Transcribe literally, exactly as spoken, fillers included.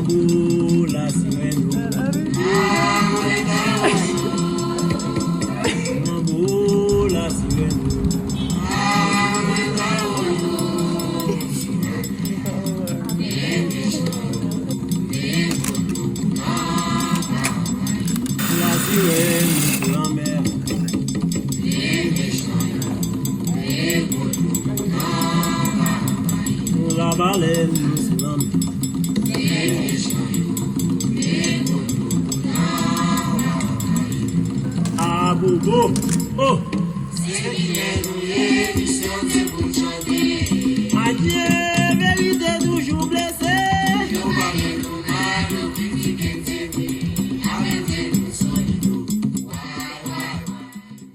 Manbo la sirèn. Manbo la sirèn. La sirèn sou lanmè. Nou la balèn, nou sou lanmè. Abobo, oh!